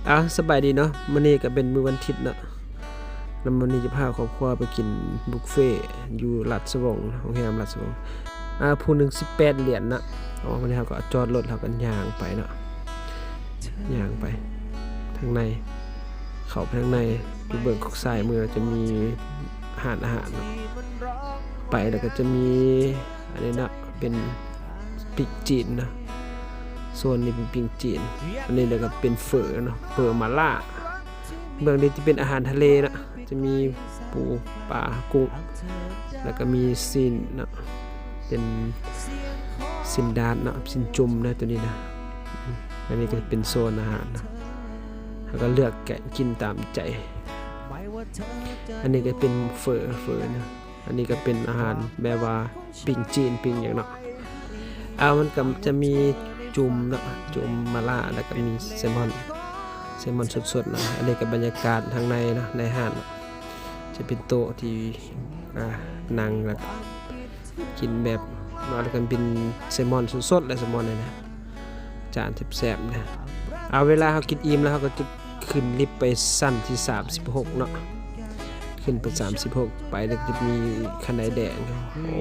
ອາ ສະບາຍດີເນາະ, ມື້ນີ້ກໍເປັນມື້ວັນທິດເນາະ, ແລ້ວມື້ນີ້ຈະພາຄອບຄົວໄປກິນບຸບເຟຢູ່ລາດສະຫວ່ອງ, ໂຮງແຮມລາດສະຫວ່ອງ. ອາ ຜູ້ໜຶ່ງສິບແປດຫຼຽນເນາະ. ອໍ ມື້ນີ້ເຮົາກໍຈອດລົດ ເຮົາກໍຍ່າງໄປເນາະ, ຍ່າງໄປທາງໃນ, ເຂົ້າໄປທາງໃນ, ຢູ່ເບື້ອງຂອງຊ້າຍມືຈະມີຮ້ານອາຫານເນາະ, ໄປແລ້ວກໍຈະມີ ອັນນີ້ເນາະ ເປັນປີ້ງຈີນເນາະ, ໂຊນນີ້ເປັນປີ້ງຈີນ, ອັນນີ້ແລ້ວກໍເປັນເຝີເນາະ, ເຝີໝາລ່າ. ເບື້ອງນີ້ຈະເປັນອາຫານທະເລເນາະ, ຈະມີປູ ປາ ກຸ້ງ ແລ້ວກໍມີຊີ້ນເນາະ, ເປັນຊີ້ນດາດເນາະ, ຊີ້ນຈຸ່ມເນາະ ໂຕນີ້ນະ. ອັນນີ້ກໍເປັນໂຊນອາຫານເນາະ, ເຮົາກໍເລືອກແກະກິນຕາມໃຈ. ອັນນີ້ກໍເປັນເຝີ ເຝີເນາະ. ອັນນີ້ກໍເປັນອາຫານແບບວ່າປີ້ງຈີນ ປີ້ງຫຍັງເນາະ. ອາ ມັນກໍຈະມີຈຸ່ມເນາະ, ຈຸ່ມໝາລ່າ ແລ້ວກໍມີແຊມອນ, ແຊມອນສົດໆເນາະ. ອັນນີ້ກໍບັນຍາກາດທາງໃນເນາະ, ໃນຮ້ານເນາະ, ຈະເປັນໂຕະທີ່ ອາ ນັ່ງ ແລ້ວກໍກິນແບບ ແລ້ວກໍເປັນແຊມອນສົດໆ ແລະ ແຊມອນນີ້ນະ. ຈານແຊບໆນະ. ເອົາ ເວລາເຮົາກິນອີ່ມແລ້ວ ເຮົາກໍຈະຂຶ້ນລິບໄປຊັ້ນທີສາມສິບຫົກເນາະ, ຂຶ້ນໄປສາມສິບຫົກ ໄປແລ້ວຈະມີຄັນໄດແດງ. ໂອ້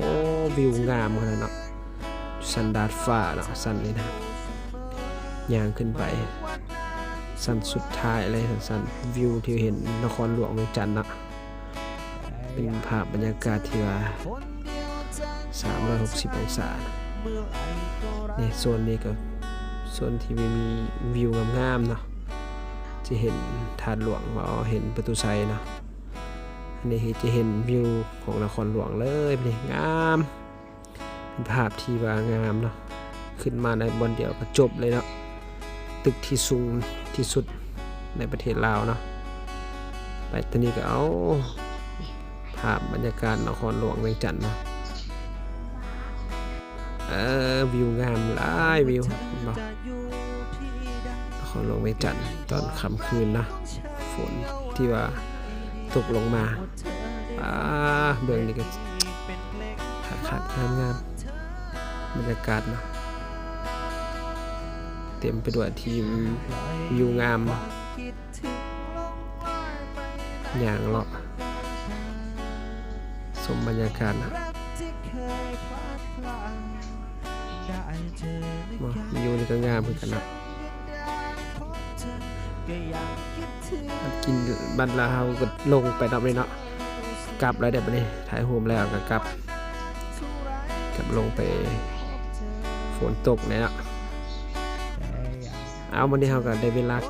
ວິວງາມຂະໜາດເນາະ, ຊັ້ນດາດຟ້າເນາະ, ຊັ້ນນີ້ນະ. ຍ່າງຂຶ້ນໄປຊັ້ນສຸດທ້າຍເລີຍ, ຊັ້ນ ຊັ້ນວິວທີ່ເຫັນນະຄອນຫຼວງວຽງຈັນເນາະ. ເປັນພາບບັນຍາກາດທີ່ວ່າສາມຮ້ອຍຫົກສິບອົງສາ. ນີ້ ໂຊນນີ້ກໍໂຊນທີ່ມີ ມີວິວງາມໆເນາະ, ຈະເຫັນທາດຫຼວງບໍ ເຫັນປະຕູໄຊເນາະ. ອັນນີ້ຈະເຫັນວິວຂອງນະຄອນຫຼວງເລີຍ, ນີ້ງາມ. ເປັນພາບທີ່ວ່າງາມເນາະ, ຂຶ້ນມາໃນບ່ອນດຽວກໍຈົບເລີຍເນາະ, ຕຶກທີ່ສູງທີ່ສຸດໃນປະເທດລາວເນາະ. ໄປຕົວນີ້ກໍເອົາພາບບັນຍາກາດນະຄອນຫຼວງວຽງຈັນເນາະ. ເອີ ວິວງາມຫຼາຍວິວ ເຫັນບໍ່? ນະຄອນຫຼວງວຽງຈັນຕອນຄ່ຳຄືນເນາະ, ຝົນທີ່ວ່າຕົກລົງມາ. ອາ ເບື້ອງນີ້ກໍຄັກໆ ງາມໆ ບັນຍາກາດເນາະ, ເຕັມໄປດ້ວຍທີ່ວິວງາມເນາະ. ຍ່າງເລາະຊົມບັນຍາກາດເນາະ. ບໍ່ ວິວນີ້ກໍງາມຄືກັນເນາະ. ບັດກິນບັດລະເຮົາກໍລົງໄປເນາະ ນີ້ເນາະ, ກັບແລ້ວເດ້ບັດນີ້, ຖ່າຍຮູບແລ້ວກໍກັບ, ກັບລົງໄປ, ຝົນຕົກແນ່ເນາະ. ເອົາ ມື້ນີ້ເຮົາກໍໄດ້ເວລາກັບ